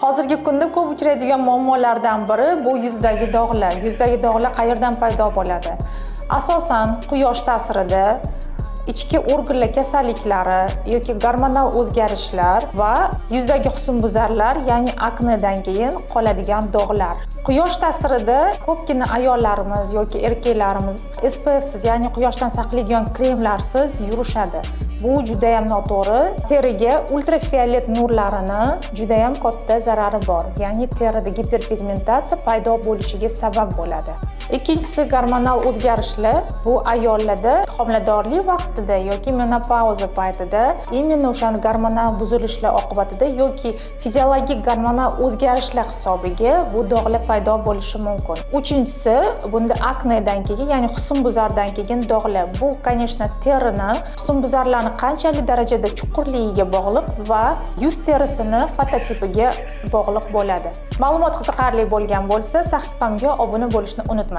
Hozirgi kunda ko'p uchraydigan muammolardan biri bu yuzdagi dog'lar. Yuzdagi dog'lar qayerdan paydo bo'ladi? Asosan quyosh ta'sirida, ichki organlar kasalliklari yoki gormonal o'zgarishlar va yuzdagi husnbuzarlar, ya'ni aknedan keyin qoladigan dog'lar. Quyosh ta'sirida ko'pgina ayollarimiz yoki erkaklarimiz SPFsiz, ya'ni quyoshdan saqlaydigan kremlarsiz yurishadi. Bu judayam noto'g'ri. Teriga ultrafiolet nurlarini judayam katta zarari bor, ya'ni terida giperpigmentatsiya paydo bo'lishiga sabab bo'ladi. Ikkinchisi gormonal o'zgarishlar. Bu ayollarda homiladorlik vaqtida yoki menopauza paytida, именно o'shani gormonal buzilishlar oqibatida yoki fiziologik gormonal o'zgarishlar hisobiga bu dog'lar paydo bo'lishi mumkin. Uchinchisi, bunda aknedan keyin, ya'ni husnbuzardan keyin dog'lar. Bu, конечно, terini husnbuzarlarni qanchalik darajada chuqurligiga bog'liq va yuz terisini fototipiga bog'liq bo'ladi. Ma'lumot qiziqarli bo'lgan bo'lsa, sahifamga obuna bo'lishni unutmang.